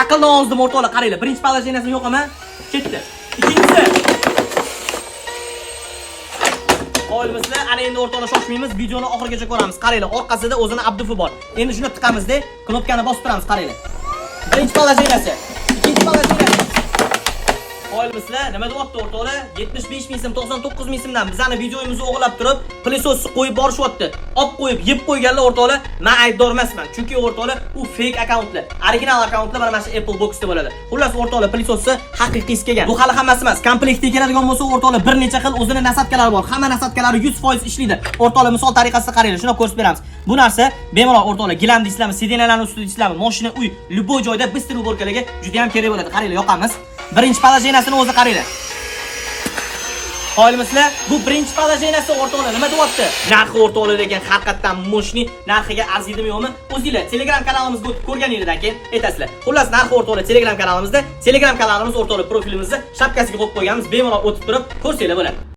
Aqldan ozdim, o'rtoqlar, qaranglar. Birinchi положение sini yoqaman, ketdi. Ikkinchisi. Qoyilmisizlar? Ana endi, o'rtoqlar, shoshmaymiz, videoni oxirigacha ko'ramiz. Qaranglar, orqasida o'zini обдув i bor. Endi shuni tiqamizda, knopkani bosib turamiz, qaranglar. Birinchi положение si, ikkinchi положение si. Qoyilmisizlar? Nima deyapti, o'rtoqlar? 75 ming so'm, 99 ming so'mdan bizani videomizni o'g'irlab turib, пылесос ni qo'yib borishyapti. Olib qo'yib, yeb qo'yganlar, o'rtoqlar, men aybdor emasman. Chunki, o'rtoqlar, u fake akkauntlar. Original akkauntlar mana shu Apple Boxda bo'ladi. Xullas, o'rtoqlar, пылесос ni haqiqiysi kelgan. Bu hali hammasi emas. Komplektga keladigan bo'lsa, o'rtoqlar, bir necha xil o'zini насадка lari bor. Hamma насадка lari 100% ishlaydi. O'rtoqlar, misol tariqasida qaranglar, shuni ko'rsatib beramiz. Bu narsa bemalol, o'rtoqlar, gilam deysizlarmi, сиденья larni ustida deysizlarmi, mashina, uy, любой joyda быстрый уборка larga juda ham kerak bo'ladi. Qaranglar, yoqamiz. Birinchi положение sini o'zi qaranglar. Qoyilmisizlar? Bu birinchi положение si, o'rtoqlar, nima deyapti? Narxi, o'rtoqlar, lekin haqiqatdan мощный, narxiga arziydimi, yo'qmi? O'zinglar Telegram kanalimizga o'tib ko'rganinglardan keyin aytasizlar. Xullas, narxi, o'rtoqlar, Telegram kanalimizda, Telegram kanalimiz, o'rtoqlar, profilimizda шапка siga qo'yib qo'yganmiz. Bemalol o'tib turib ko'rsanglar bo'ladi.